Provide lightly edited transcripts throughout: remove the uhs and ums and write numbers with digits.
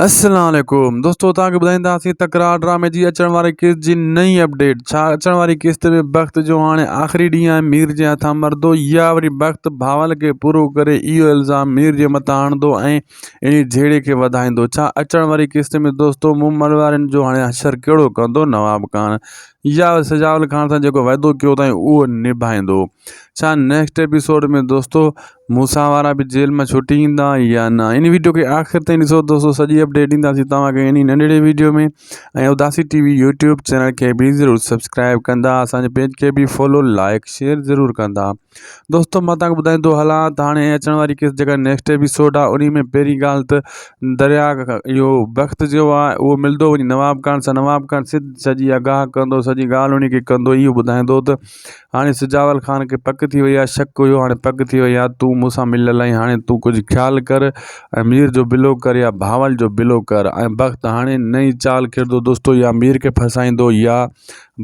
السلام عليڪم دوستو توهان کي ٻڌائينداسين تڪرار ڊرامي جي اچڻ واري قسط جي نئين اپڊيٽ ڇا اچڻ واري قسط ۾ بخت جو هاڻي آخري ڏينهن آهي مير جي هٿان مردو يا وري بخت بھاول کي پورو ڪري اهو الزام مير جي مٿان آڻندو ۽ انهي جھيڙي کي وڌائيندو ڇا اچڻ واري قسط ۾ دوستو مومل وارن جو هاڻي حشر ڪهڙو ڪندو نواب خان يا سجاول خان سان جيڪو وعدو ڪيو اٿائين اهو نڀائيندو ڇا نيڪسٽ ايپيسوڊ ۾ دوستو موسيٰ وارا به جيل مان ڇٽي ايندا يا نه ان ويڊيو کي آخر تائين ڏسو دوستو سڄي اپڊيٽ ڏينداسين توهان کي انهي ننڍڙي video ۾ ۽ Udasi T V YouTube channel کي به ضرور سبسڪرائب ڪندا اسان جي پيج کي به فالو لائڪ شيئر ضرور ڪندا دوستو مان توهان کي ٻڌائيندو هلان ته هاڻي اچڻ واري قسط جيڪا نيڪسٽ ايپيسوڊ آهي انهي ۾ پهرين ڳالهه ته دريا اهو بخت جو آهي اهو ملندو وڃي نواب خان سان نواب خان سڌ سڄي آگاهه ڪندو سڄي ڳالهه انهي کي ڪندو اهو ٻڌائيندو ته هاڻي سجاول خان کي پڪ ٿي وئي آهي، شڪ هيو هاڻي پڪ ٿي وئي آهي، تون مون سان مليل آهين، هاڻي تون ڪجهه خيال ڪر ۽ مير جو بلو ڪر يا بهاول جو بلو ڪر ۽ بخت هاڻي نئين چال کيڏندو دوستو يا مير کي ڦاسائيندو يا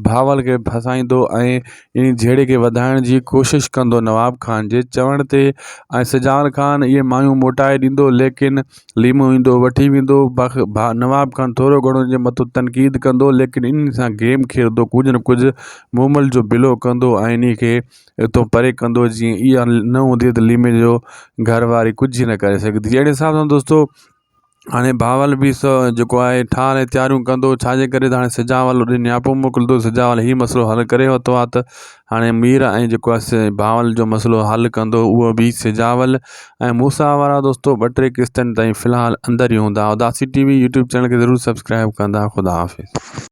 بهاول کي ڦاسائيندو ۽ انهي جهيڙي کي وڌائڻ جي ڪوشش ڪندو نواب خان جي چوڻ تي ۽ سجاول خان اهي مايون موٽائي ڏيندو ليڪن ليمو ايندو وٺي ويندو نواب خان ٿورو گهڻو ان جي مٿو تنقيد ڪندو ليڪن انهن سان گيم کيڏندو ڪجهه نه ڪجهه مومل جو بلو ڪندو ۽ انهي کي اتو پري ڪندو جيئن اها نه هوندي ته ليمي جو گهر واري ڪجهه نه ڪري سگهندي اهڙي حساب سان دوستو هاڻي بهاول به سو جيڪو آهي ٺاهه لاء تياريون ڪندو ڇاجي ڪري ته هاڻي سجاول اوڏي نياپو موڪلندو سجاول هي مسئلو حل ڪري ورتو آهي ته هاڻي مير ۽ جيڪو آهي سي بهاول جو مسئلو حل ڪندو اهو به سجاول ۽ موسيٰ وارا دوستو ٻه ٽي قسطن تائين في الحال اندر ئي هوندا Udasi T V YouTube channel کي ضرور سبسڪرائب ڪندا خدا حافظ.